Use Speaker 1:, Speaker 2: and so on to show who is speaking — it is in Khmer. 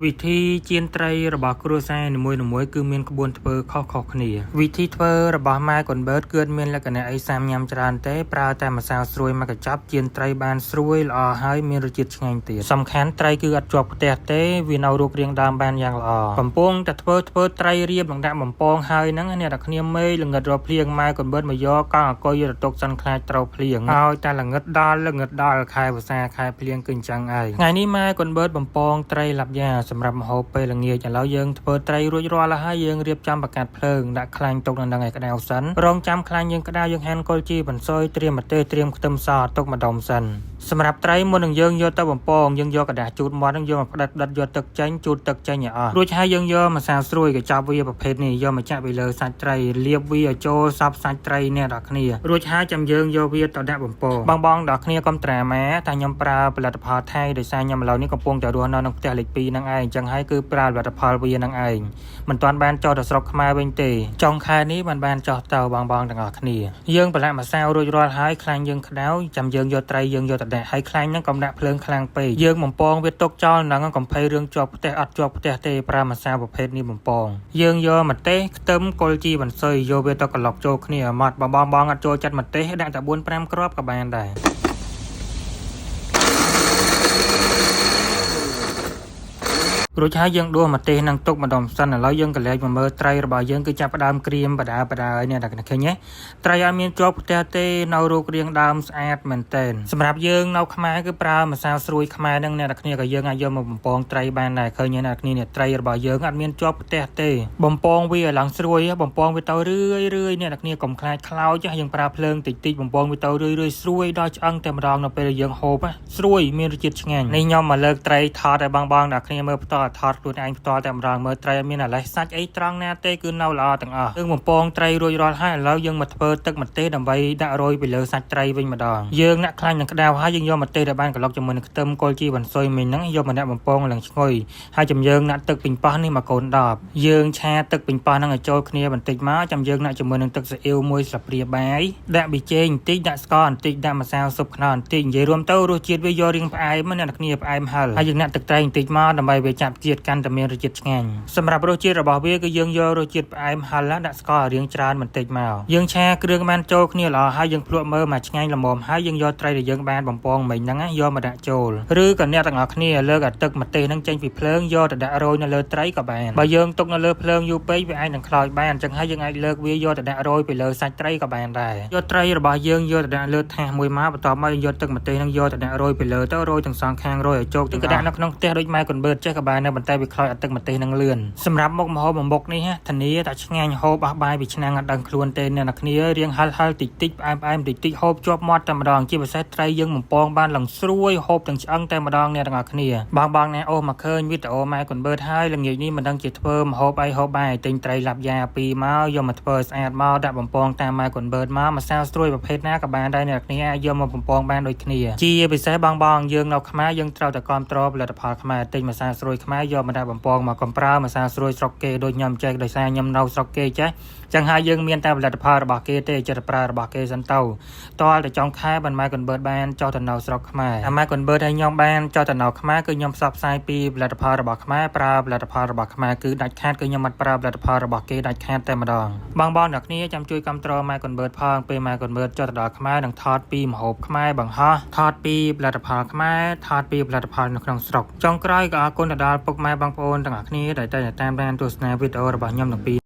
Speaker 1: វិធីចៀនត្រីរបស់គ្រួសារនីមួយៗគឺមានក្បួនធ្វើខុសៗគ្នាវិធីធ្វើរបស់ម៉ែកូនបឺតគឺអត់មានលក្ខណៈអីសាំញ៉ាំច្រើនទេប្រើតែម្សៅស្រួយមួយកញ្ចប់ចៀនត្រីបានស្រួយល្អហើយមានរសជាតិឆ្ងាញ់ទៀតសំខាន់ត្រីគឺអត់ជាប់ផ្ទះទេវានៅរូបរាងដើមបានយ៉ាងល្អកំពុងតែធ្វើធ្វើត្រីរៀបនឹងដាក់បំពងហើយហ្នឹងអ្នកទាំងគ្នាមេល្ងិតរកភ្លៀងម៉ែកូនបឺតមកយកកង់អកុយយកទៅទុកសិនខ្លាចត្រូវភ្លៀងឲ្យតែល្ងិតដល់ល្ងិតដល់ខែវស្សាខែភ្លៀងគឺអញ្ចឹងឯងថ្ងៃនេះម៉ែកូនបឺតបំពងត្រីឡាប់យ៉ាសម្រាប់ម្ហូបពេលល្ងាចឥឡូវយើងធ្វើត្រីរួចរាល់ហើយយើងរៀបចំបង្កាត់ភ្លើងដាក់ខ្លាញ់ទុកនៅនឹងឲ្យក្តៅសិនរងចាំខ្លាញ់យើងក្តៅយើងហាន់គល់ជីបន្សុយត្រៀមម្ទេសត្រៀមខ្ទឹមសទុកម្ដុំសិនសម្រាប់ត្រីមុននឹងយើងយកទៅបំពងយើងយកក្រដាសជូតមាត់នឹងយកមកផ្ដិតផ្ដិតយកទឹកចេញជូតទឹកចេញឲ្យអស់រួចហើយយើងយកម្សៅស្រួយកញ្ចប់វាប្រភេទនេះយកមកចាក់ពីលើសាច់ត្រីលាបវាឲ្យចូលសពសាច់ត្រីអ្នកនរគ្នារួចហើយចាំយើងយកវាទៅដាក់បំពងបងបងដល់គ្នាកុំត្រាម៉ាថាខ្ញុំប្រើផលិតផលថៃដោយសារខ្ញុំឥឡូវនេះកំពុងតែរស់នៅក្នុងផ្ទះលេខ2ហ្នឹងឯងអញ្ចឹងហើយគឺប្រើផលិតផលវាហ្នឹងឯងមិនទាន់បានចុះទៅស្រុកខ្មែរវិញទេចុងខែនេះបានបានចុះទៅបងបងទាំងអស់គ្នាយើងប្រឡាក់ម្សៅរួចរាល់ហើយខ្លាញ់យើងក្តៅចាំយើងយកត្រីយើងយកទៅដាក់ហើយខ្លាញ់ហ្នឹងកុំដាក់ភ្លើងខ្លាំងពេកយើងបំពងវាទុកចោលហ្នឹងកុំភ័យរឿងជាប់ផ្ទះអត់ជាប់ផ្ទះទេប្រើម្សៅប្រភេទនេះបំពងយើងយកម្ទេសខ្ទឹមគល់ជីបន្សុយយកវាទៅក្លុកចូលគ្នាឲ្យម៉ត់បងបងអត់ចូលចិត្តម្ទេសដាក់តែ4 5គ្រាប់ក៏បានដែរ រួចហើយយើងដួសម្ទេសនឹងទុកម្ដុំសិនឥឡូវយើងក៏លែកមកមើលត្រីរបស់យើងគឺចាប់ផ្ដើមក្រៀមបដាបដាហើយនេះដល់ឃើញទេត្រីអត់មានជាប់ផ្ទះទេនៅរូបរាងដើមស្អាតមែនទែនសម្រាប់យើងនៅខ្មែរគឺប្រើម្សៅស្រួយខ្មែរនឹងអ្នកនរគ្នាក៏យើងអាចយកមកបំពងត្រីបានដែរឃើញទេអ្នកនរគ្នានេះត្រីរបស់យើងអត់មានជាប់ផ្ទះទេបំពងវាឲ្យឡើងស្រួយបំពងវាទៅរឿយរឿយអ្នកនរគ្នាកុំខ្លាចខ្លោចយើងប្រើភ្លើងតិចតិចបំពងវាទៅរឿយរឿយស្រួយដល់ឆ្អឹងតែម្ដងនៅពេលយើងហូបស្រួយមានរសជាតិឆ្ងាញ់នេះខ្ញុំមកលើកត្រីថតឲ្យបងបងអ្នកគ្នាមើលផ្ទាល់ថតខ្លួនឯងផ្ទាល់តែម្ដងមើលត្រីអត់មានអាលេះសាច់អីត្រង់ណាទេគឺនៅល្អទាំងអស់យើងបំពងត្រីរួចរាល់ហើយឥឡូវយើងមកធ្វើទឹកម្ទេសដើម្បីដាក់រោយពីលើសាច់ត្រីវិញម្ដងយើងដាក់ខ្លាញ់នឹងក្តៅហើយយើងយកម្ទេសដែលបានក្លុកជាមួយនឹងខ្ទឹមគល់ជីបន្សុយមិញហ្នឹងយកមកដាក់បំពងឡើងឈ្ងុយហើយចាំយើងដាក់ទឹកពីងប៉ោះនេះមកកូន10យើងឆាទឹកពីងប៉ោះហ្នឹងឲ្យចូលគ្នាបន្តិចមកចាំយើងដាក់ជាមួយនឹងទឹកស៊ីអ៊ីវមួយស្លាបព្រាបាយដាក់ប៊ីចេងបន្តិចដាក់ស្ករបន្តិចដាក់ម្សៅស៊ុបខ្នុរបន្តិចនិយាយរួមទៅរសជាតិវាយករាងផ្អែមណាអ្នកគ្នាផ្អែមហឹរហើយយើងដាក់ទឹកត្រីបន្តិចមកដើម្បីវាចាប់ជាតិកាន់តែមានរសជាតិឆ្ងាញ់សម្រាប់រសជាតិរបស់វាគឺយើងយករសជាតិផ្អែមហឹរដាក់ស្ករឲ្យរាងច្រើនបន្តិចមកយើងឆាគ្រឿងបានចូលគ្នាល្អហើយយើងភ្លក់មើលមកឆ្ងាញ់ល្មមហើយយើងយកត្រីដែលយើងបានបំពងមិញហ្នឹងយកមកដាក់ចូលឬក៏អ្នកទាំងអស់គ្នាលើកអាទឹកម្ទេសហ្នឹងចេញពីភ្លើងយកទៅដាក់រោយនៅលើត្រីក៏បានបើយើងទុកនៅលើភ្លើងយូរពេកវាអាចនឹងខ្លោចបានអញ្ចឹងហើយយើងអាចលើកវាយកទៅដាក់រោយពីលើសាច់ត្រីក៏បានដែរយកត្រីរបស់យើងយកទៅដាក់លើថាសមួយមកបន្ទាប់មកយើងយកទឹកម្ទេសហ្នឹងយកទៅដាក់រោយពីលើទៅរោយទាំងសងខាងរោយឲ្យជោគទឹកដាក់នៅក្នុងផ្ទះដូចម៉ែកូនបឺតចេះក៏បានដែរប៉ុន្តែវាខ្លោចអាទឹកម្ទេសហ្នឹងលឿនសម្រាប់មុខម្ហូបមួយមុខនេះធានាតែឆ្ងាញ់ហូបអស់បាយពីឆ្នាំងអត់ដឹងខ្លួនទេអ្នកនរគ្នារៀងហិលហិលតិចតិចផ្អែមផ្អែមតិចតិចហូបជាប់មាត់តែម្ដងជាពិសេសត្រីយើងបំពងបានឡើងស្រួយហូបទាំងឆ្អឹងតែម្ដងអ្នកទាំងអស់គ្នាបងបងណាអូសមកឃើញវីដេអូម៉ែកូនបឺតហើយល្ងាចនេះមិនដឹងជាធ្វើម្ហូបអីហូបបាយទិញត្រីឡាប់យ៉ាពីរមកយកមកធ្វើស្អាតមកដាក់បំពងតាមម៉ែកូនបឺតមកម្សៅស្រួយប្រភេទណាក៏បានដែរអ្នកគ្នាអាចយកមកបំពងបានដូចគ្នាជាពិសេសបងបងយើងនៅខ្មែរយើងត្រូវតែគ្រប់គ្រងផលិតផលខ្មែរទិញម្សៅស្រួយខ្មែរយកមកដាក់បំពងមកកំប្រើម្សៅស្រួយស្រុកគេដូចខ្ញុំចេះដោយសារខ្ញុំនៅស្រុកគេចេះចឹងហើយយើងមានតែផលិតផលរបស់គេទេចិត្តប្រើរបស់គេសិនទៅតលតែចុងខែបានម៉ែកូនបឺតបានចុះទៅនៅស្រុកខ្មែរអាម៉ែកូនបឺតឲ្យខ្ញុំបានចុះទៅនៅខ្មែរគឺខ្ញុំផ្សព្វផ្សាយពីផលិតផលរបស់ខ្មែរប្រើផលិតផលរបស់ខ្មែរគឺដាច់ខាតគឺខ្ញុំមិនប្រើផលិតផលរបស់គេដាច់ខាតតែម្ដងបងបងអ្នកគ្នាចាំជួយគ្រប់គ្រងម៉ែកូនបឺតផងពេលម៉ែកូនបឺតចុះទៅដល់ខ្មែរនឹងថតពីម្ហូបខ្មែរបង្ហោះថតពីផលិតផលខ្មែរថតពីផលិតផលនៅក្នុងស្រុកចុងក្រោយក៏អរគុណទៅដល់ពុកម៉ែបងប្អូនទាំងអស់គ្នាដែលតែងតែតាមដានទស្សនាវីដេអូរបស់ខ្ញុំទាំងពីរ។